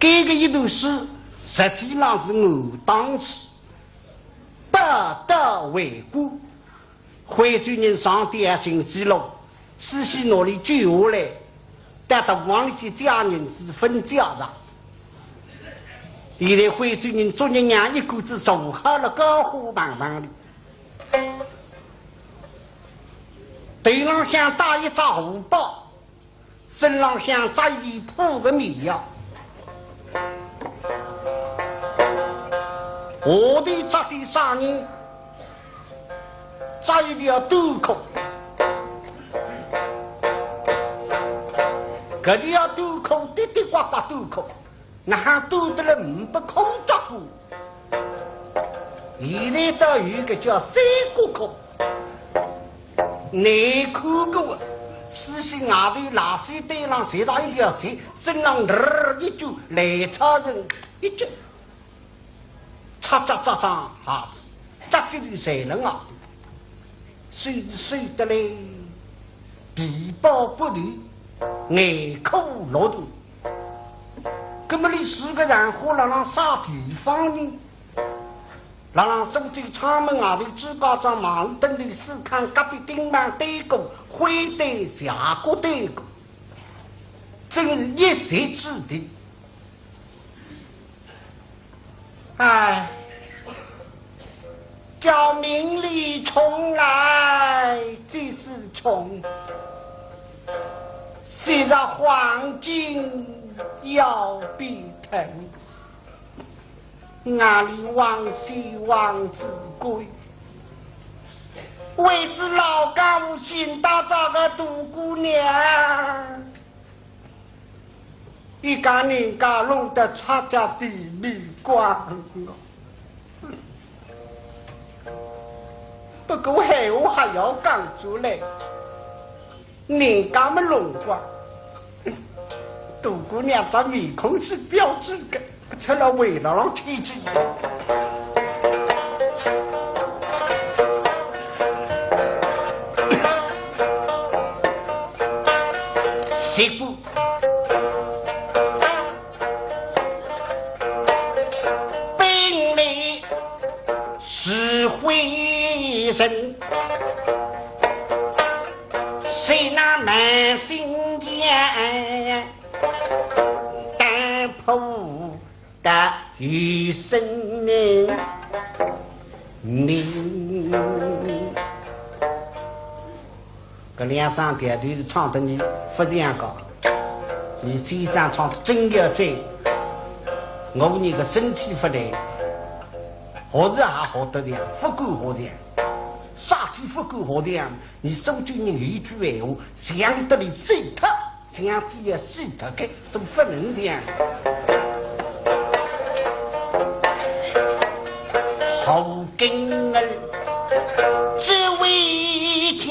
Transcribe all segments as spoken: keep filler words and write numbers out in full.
搿个一段书，实际上是我当时，倒倒回顾。徽州人上点寻死路，仔细拿俚救下来，到大房里去借银子分借上。现在徽州人作孽娘一家子坐好了，高呼忙忙的，头浪向戴一只红包，身浪向扎一破个棉袄，下头扎点啥呢？扎一条短裤，搿条短裤的的刮刮短裤，哪哼短得来呒不空脚过？现在倒有个叫三角裤， 难看过，仔细外头拉丝带浪随着一条线，身浪嘚儿一卷，烂草人一截，擦擦擦上鞋子，扎起来才能啊，收是收得来，皮包骨头，眼科落肚。葛么俚是个人花辣浪啥地方呢？ 辣浪苏州阊门外头朱家庄望登头四炕隔壁，顶门对过，灰对斜角对过，真是一席之地。唉，叫名利冲来即是冲，昔日黄金要变铜。 哪里望西望子贵，为仔老江湖寻到这个杜姑娘，一家人家弄得差家地面光。不过闲话还要讲出来， 人家么弄光，杜姑娘这面孔是标致个，出了围了浪天气。媳妇，本来是灰人。 谁那满心眼，但不得一生的命。搿两声调头是唱得你勿像个，你先生唱得真要紧，我人个身体勿来，学是也学得像，勿敢学像，啥体勿敢学像？ 你苏州人有一句闲话，像得来死脱，像仔要死脱个，总勿能像。后宫儿只为将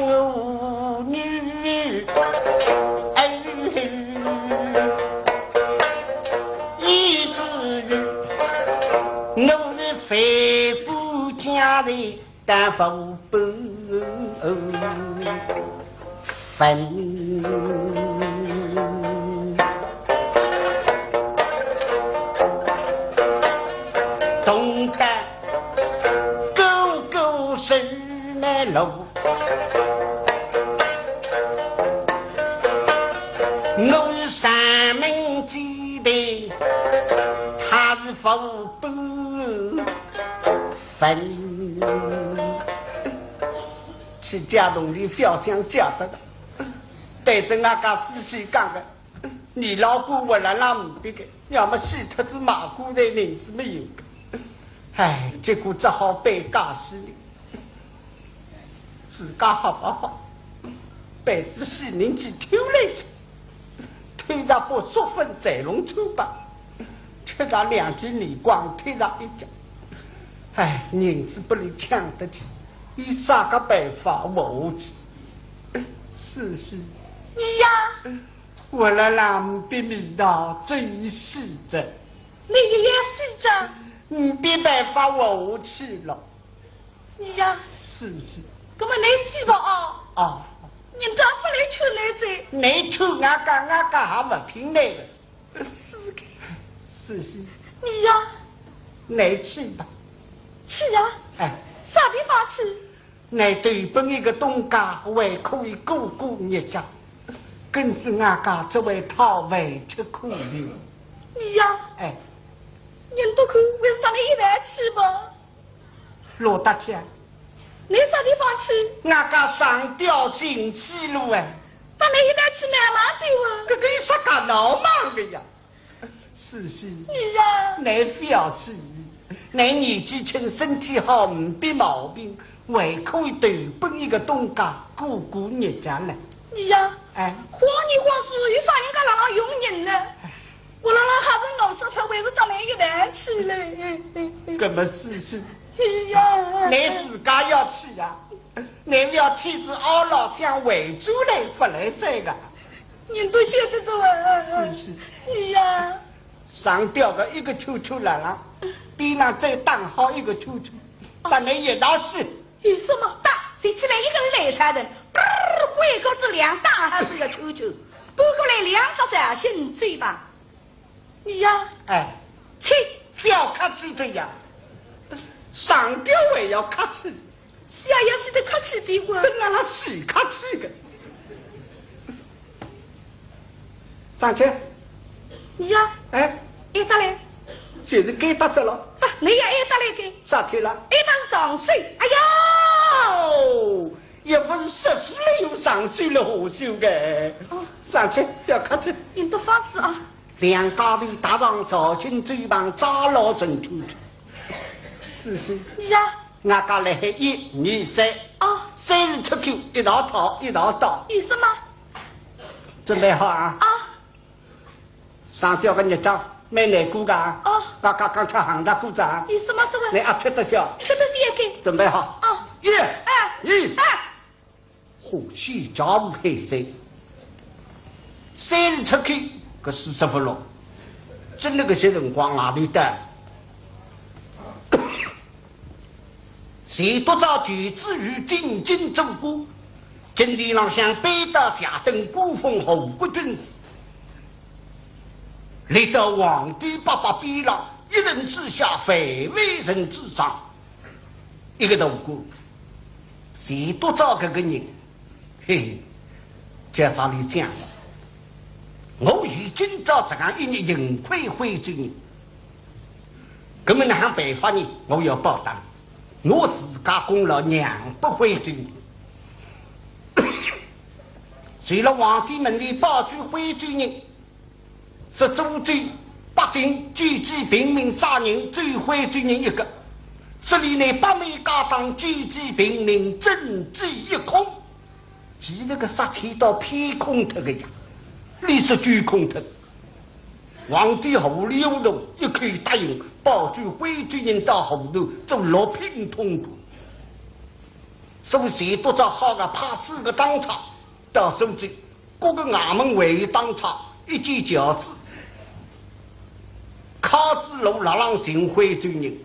我女儿，以至于我是万般家财 但无半分。东北哥哥是南路，我是山门之地，他是无半 分。去借铜钿覅想借得个，对着俺家夫妻讲个，你老公活了那么别个，要么死脱仔卖棺材银子没有个。唉，结果只好背家私哩。 自家好勿好，背仔死人去偷来吃，偷着把粟粉侪弄出吧，吃着两斤耳光，踢着一脚。唉，银子拨俚抢得去，有啥个办法活下去？是是。你呀？活了那么别味道，真是的。你也要死着？嗯，没办法活下去了。 你呀，是是。搿么你死吧哦。哦。人家勿来劝你哉。你劝俺家，俺家还勿听你的。是个。是，是。你呀？你去吧。去呀？哎。啥地方去？你投奔一个东家，还可以过过日脚，跟仔俺家只会讨饭吃苦头。你呀？哎。人都看，还是搭你一道去吧。 罗大姐，你啥地方去？俺家上吊寻死路哎。搭你一道去蛮忙的哇。搿个有啥介闹忙的呀？是是。你呀？你覅气，你年纪轻，身体好，呒不毛病，还可以投奔一个东家，过过日脚呢。你呀？哎。晃来晃去，有啥人家辣浪用人呢？ 我辣辣还是饿死脱，还是搭你一道去嘞。搿么是是。哎呀，你自家要去呀，你要去仔阿拉想回转来勿来三个。人都晓得着啊。是是。哎呀，上吊个一个圈圈辣浪，边浪再打好一个圈圈，搭你一道去。 有什么？打，拾起来一个烂柴人，嘚儿，挥过去两打，还是要求求，拨过来两只小心嘴巴。你呀，哎，切，覅客气的呀，上吊还要客气，是呀，也是得客气的哇。跟俺拉是客气的。 上去。你呀，哎，挨得来？就是该搭着了。不，你也挨得来个。啥体了？挨得上手。哎呦，也不是说书了有上手了下手的。哦。上去，覅客气。你多放肆啊。两家头搭上绍兴走旁，扎牢人头去。是是。你呀， 俺家来海一二三，哦。三十出口，一道逃，一道逃。有什么？准备好啊？啊。上吊个日脚，蛮难过个啊。哦。俺家刚吃行大过子啊。有什么这位？你阿吃得消？吃得消一个。准备好。哦。一，哎，二，哎。 火气加入海水，三十出口，搿四十分钟，真个搿些辰光外头的。钱笃笤求知欲进京做官，金殿浪向拜倒谢等官封护国军师，立到皇帝伯伯边浪，一人之下，万万人之上。 一个大官，钱笃笤搿个人，嘿嘿，叫啥里讲？我有今朝实梗一日幸亏徽州人，搿么哪哼办法呢？我要报答，我自家功劳让拨徽州人。随了皇帝门里保举徽州人， 说苏州百姓救济平民啥人，只有徽州人一个。说俚乃百万家当救济平民，政绩一空。其实个杀气倒偏空脱个呀，俚是捐空脱。皇帝糊里糊涂一口答应，保举徽州人到河南做六品通判。所以钱笃笤好个派四个当差到苏州， 各个衙门为一当差，一记轿子，开仔路勒浪寻徽州人。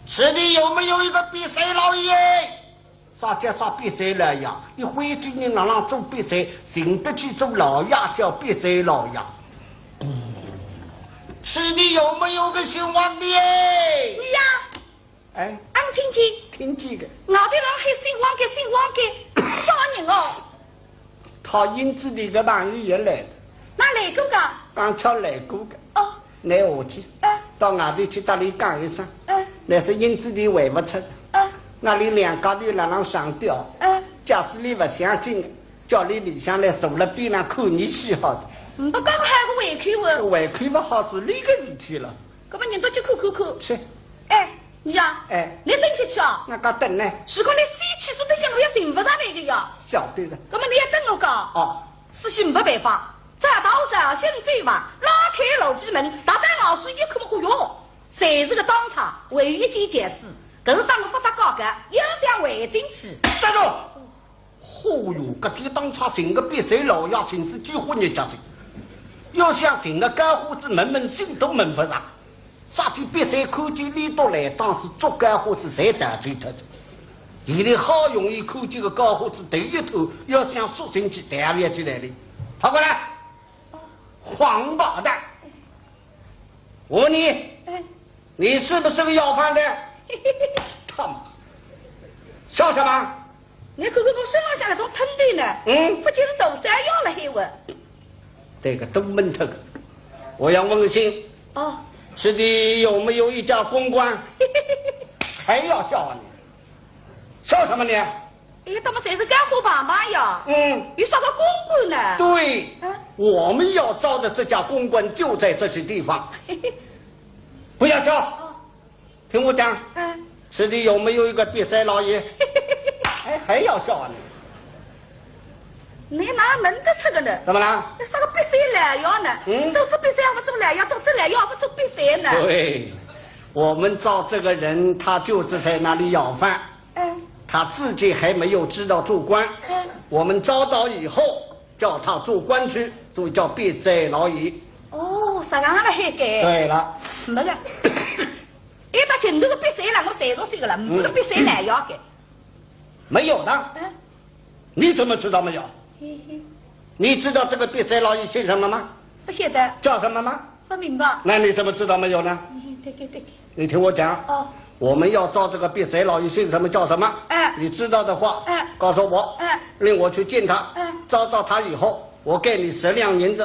此地有没有一个百岁老爷？啥叫啥百岁老爷？一徽州人勒浪做百岁，寻得去做老爷叫百岁老爷。此地有没有个姓王的？你呀， 哎，俺听见。听见个。外头浪喊姓王个，姓王个，啥人哦？讨银子个个朋友也来了。哪来个个？刚巧来过个。哦。拿下去，哎。到外头去搭俚讲一声，哎。乃是银子还勿出，哎。俺俚两家头勒浪上吊，哎。假使俚勿相信，叫俚里向来坐勒边浪看热闹好的。呒不讲还有个胃口哦。胃口勿好是俚个事体了。 搿么人都去看看看。去。哎，你呀，哎。你等歇去啊。哪哼等呢？如果你先去，是等歇我也寻勿着你个呀。晓得了。搿么你也等我个。哦。是寻没办法，再到绍兴去嘛，拉开罗非门，踏到外头一看，嚯哟，侪是个当差，还有一件轿子，搿是当我勿搭界个，要想回进去。站住！ 嚯哟，搿点当差寻个百岁老爷寻仔几化日脚哉，要想寻个官货子问问信都问勿着，啥体百岁看见俚笃来当仔捉官货子侪逃走脱哉。现在好容易看见个官货子头一探，要想缩进去，逃勿起来哉。跑过来，王八蛋！我问你，哎，你是不是个要饭的？他妈，笑什么？你看看我身浪向搿种吞头呢，嗯，勿就是大山药了还我？这个都闷头。我要问个清，哦，这里有没有一家公馆？还要笑啊你？笑什么你？哎，他们侪是干活爸爸呀。嗯，有啥个公馆呢？对，啊，我们要招的这家公馆就在这些地方。不要笑，哦，听我讲，嗯，这里有没有一个瘪三老爷？哎，还要笑啊你？你哪门得出个呢？怎么了？那啥个瘪三老爷呢？嗯，做做瘪三勿做老爷，做做老爷勿做瘪三呢？对，我们招这个人，他就是在那里要饭。 嗯，他自己还没有知道做官，嗯，我们招到以后，叫他做官去，所以叫瘪三老爷。哦，啥个了海该？对了，没个。哎，他前头个瘪三了，我侪熟悉个了，没个瘪三老爷个。没有呢？嗯，你怎么知道没有？嘿嘿，你知道这个瘪三老爷姓什么吗？不晓得。叫什么吗？ 不明白。那你怎么知道没有呢？嗯，对对对对。你听我讲，哦，我们要招这个瘪三老爷姓什么叫什么？哎，你知道的话，哎，告诉我，哎，令我去见他，哎，招到他以后，我给你十两银子。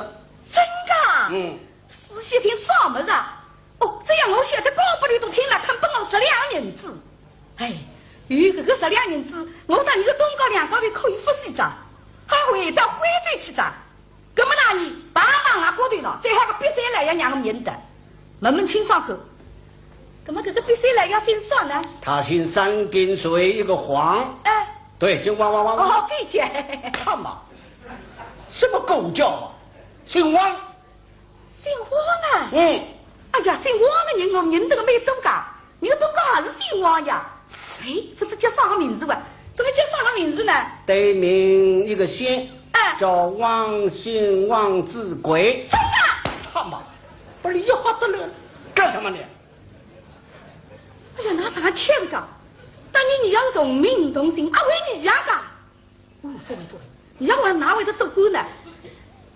真的啊？嗯，事先听说么子啊？哦，这样我现在讲不里都听了，肯拨我十两银子。哎，有搿个十两银子，我搭你个东家两家头可以勿死哉，还回到徽州去哉。 搿么哪呢？帮忙啊，过头了，再还个瘪三老爷让我认得，问问清爽看。搿么搿个瘪三老爷姓啥呢？他姓三点水一个黄。哎，对，姓汪汪汪汪。哦，对姐。他妈，什么狗叫啊？姓汪。姓汪啊？嗯。哎呀，姓汪的人我认得个蛮多个。 你个东家还是姓汪呀？哎，不知叫啥个名字哇？搿么叫啥个名字呢？对面一个县，哎，叫汪姓汪志贵。真的？他妈，不是要得了，干什么你？哎呀，那啥吃不着？当年你要是同名同姓，阿会你一样个？ 哦，不会不会，你要我哪会得做官呢？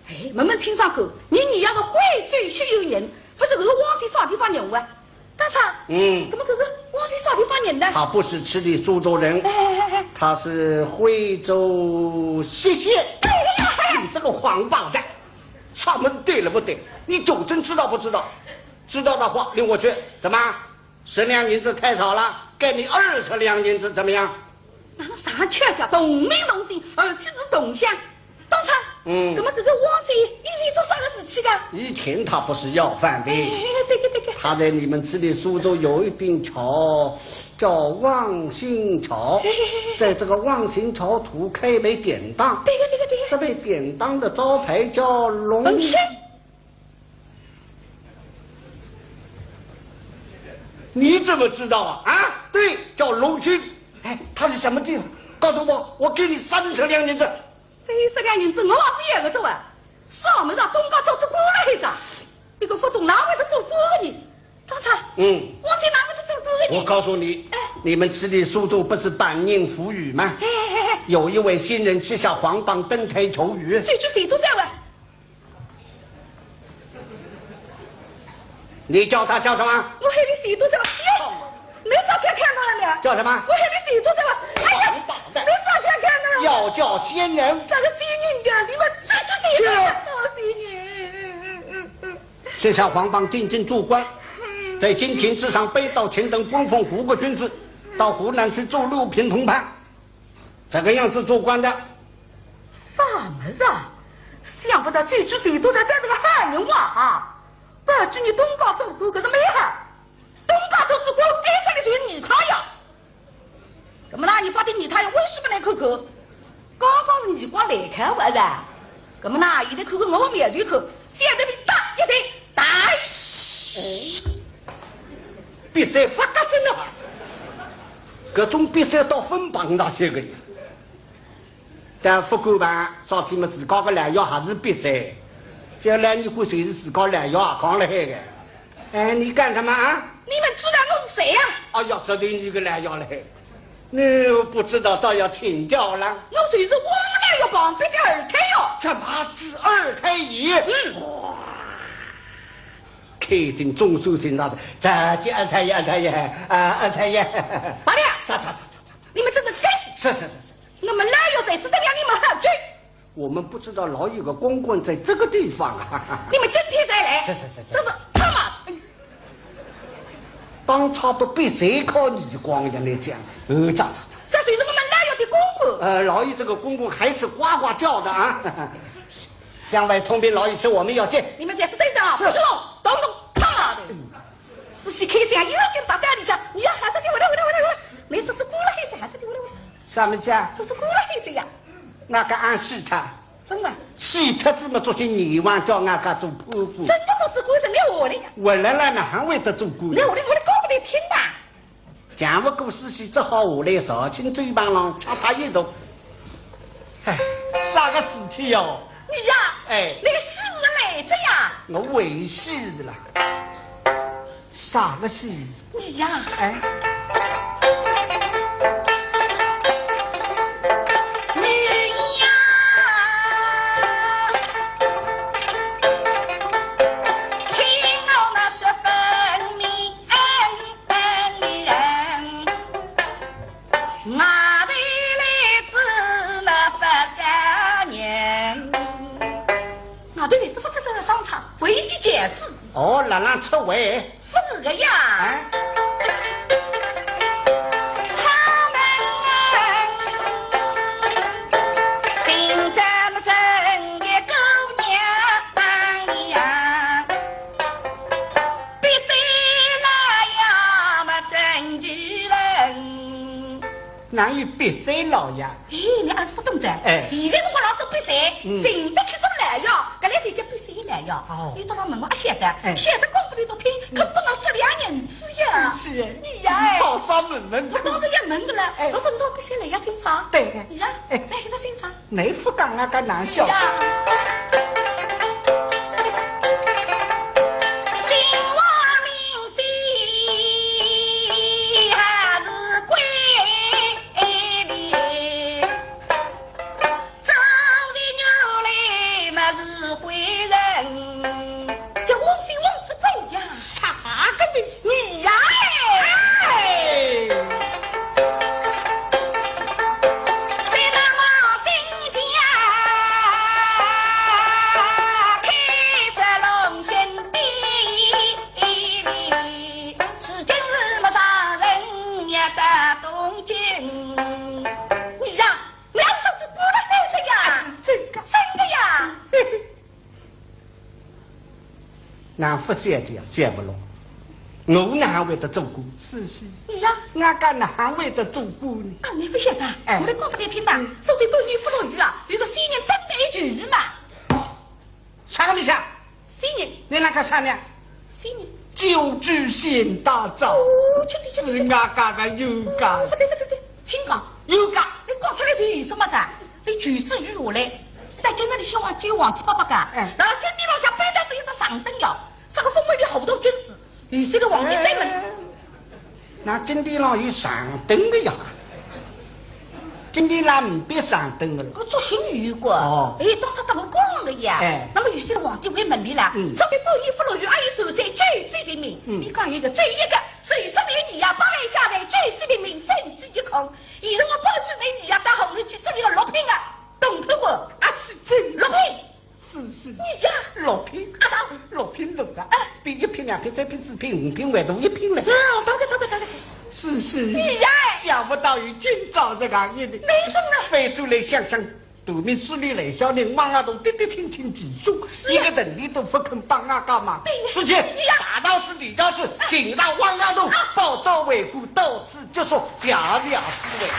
哎，问问清爽看，你你要是徽州是有人，不是搿个汪姓啥地方人哇？当差，嗯，搿么搿个汪姓啥地方人呢？他不是这里苏州人，哎哎哎哎，他是徽州西县。哎呀，哎，你这个王八蛋，上门对了不对？你九成知道不知道？知道的话，领我去，怎么？ 十两银子太少了，给你二十两银子，怎么样？那么啥巧巧，同名同姓，而且是同乡。当差，嗯，那么这个汪三以前做啥个事体的？以前他不是要饭的，哎，对个对个，他在你们这里苏州有一柄桥，叫望星桥，哎，在这个望星桥头开一爿典当，对个对个对个，这爿典当的招牌叫龙。龙兴。 你怎么知道啊？啊，对，叫龙兴。哎，他是什么地方？告诉我，我给你三十两银子。三十两银子，我也不要个做啊！啥么子啊，东家做做官了还是啊？一个不懂哪会得做官的呢？当差，嗯，我是哪会得做官的呢？我告诉你，哎，你们这里苏州不是板宁府宇吗？哎哎哎哎，有一位仙人吃下黄榜登台求雨，这就谁都在问。 你叫他叫什么？我喊你谁都在问。哎呀，你啥天看到了没有？叫什么？我喊你谁都在问。哎呀，王八蛋，你啥天看到了？要叫仙人。啥个仙人叫？你们这就是仙人。是。哦，仙人。写下黄榜进京做官，在金庭之上北到青灯，供奉五个军师，到湖南去做六品通判。 这个样子做官的。啥么子啊？想不到这句谁都在带这个好人话哈。不，就你东家做官可是蛮好，东家做做官，哎，这里就是你他呀。那么那你把这你他呀，为什么来看看？刚刚是你光来看我的。 那么呢，现在看看我面对看，现在被打一顿，打死。瘪三发个真的，搿种瘪三到分榜上去个。但勿管吧，啥体么自家个老爷还是瘪三，将来你看谁是自家老爷啊，讲了海个。哎，你干什么啊？你们知道我是谁呀？哎呀，晓得你个老爷了嘿。 你不知道，倒要请教了。我就是王老爷旁边的二太爷。这么子二太爷？嗯。开心总算寻着哉，再见，二太爷，二太爷，啊，二太爷。罢了，走，走，走，走，走。你们真是该死！是，是，是，是。我们老爷在此等了你们好久。我们不知道老爷个公馆在这个地方啊。你们今天才来，是，是，是，是。真是他妈的！当差不比谁靠耳光一样来讲，呃，走，走，走。这就是我们老爷的公馆。呃，老爷这个公馆还是呱呱叫的啊。 向外通禀老爷，是我们要见。你们在此等等啊，是。不许动，动动，他妈的！仔细看一下，又要进大胆里向，你要还是给我来，我来，我来，我来，没这只过了黑子，还是给我来，我来。啥物事啊？这只过了黑子呀。那个俺死脱，分啊。死脱子么做些泥丸，叫俺家做破布。真的做只过是你我的呀。我来了，哪还会得做官？你我的，我的讲不得听的。 讲勿过仔细，只好下来朝清酒旁浪吃脱一盅。哎，啥个事体哟？你呀，哎。那个喜事来哉呀。我为喜事了。啥个喜事？你呀。哎。你呀，听我们说分明。 外头来仔么勿少人。外头来仔勿勿少人当场，为一件事。哦，辣辣出位。勿是个呀。哎。他们寻咱们这个姑娘呀。 必须来呀么真奇人。哪有必须来呀？哎，你还是勿懂哉。哎。现在辰光老早必须，嗯。寻得去做来呀，搿来就叫必须来呀。哦。有多少问我阿晓得，哎。晓得讲拨你都听，嗯。可不能说两人子呀。是，是。你呀，哎。好生问问。我当然要问个了，哎。我说你到必须来呀，姓啥？对。你呀，哎。来，搿个姓啥？ 倷勿讲啊，搿难笑。是呀。姓王名姓还是贵的，做人原来么是贵人。叫王姓王字贵呀。 啥个呢？你呀，哎！哎！谁那么心家开设龙兴的，是真是么上人也得动情。你呀，你要做只官了孩子呀？哎，真个。真个呀。 哪勿晓得呀，晓勿落。我哪会得做官？是，是。你呀？俺家哪会得做官呢？啊，你勿晓得啊？哎。我来讲拨你听呐，嗯。苏州官员勿落雨啊，有个仙人登台求雨嘛。啥个名字啊？仙人。你那个啥呢？仙人。九句仙大招。哦，真的，真的，真的。是俺家个有个。哦，勿对，勿对，勿对，请讲。有个。你讲出来就有什么噻？ 伊求仔雨下来，到金殿里向望见皇帝伯伯个，哎。然后金殿浪向摆得是一只长凳哟，啥个风门里好多军士，有些个皇帝在门。哎，那金殿浪有长凳个呀？金殿浪呒不长凳个了。搿作兴有个，哦。哎，当初搭我讲个呀。哎。那么有些个皇帝回门里啦，嗯。说个半夜勿落雨，阿有守在救济平民。嗯。伊讲有个只有一个，所以说呢，你呀，八万家财，救济平民，政治一空。 现在我保举倷，你呀，到后头去做一个六品个东平官。啊，是真。六品。是，是。你呀。六品。啊。六品六啊，哎。比一品、两品、三品、四品、五品还大一品嘞。哦，大个，大个，大个。是，是。你呀。想不到有今朝这个日子。没错啊。翻转来想想， 大明书里来小人王阿童的的清清其楚，是啊。一个人里都不肯帮俺家忙。对呀。是去，你呀。大闹子、地闹子，寻上王阿童，啊。宝刀为官，到此结束，谢谢诸位。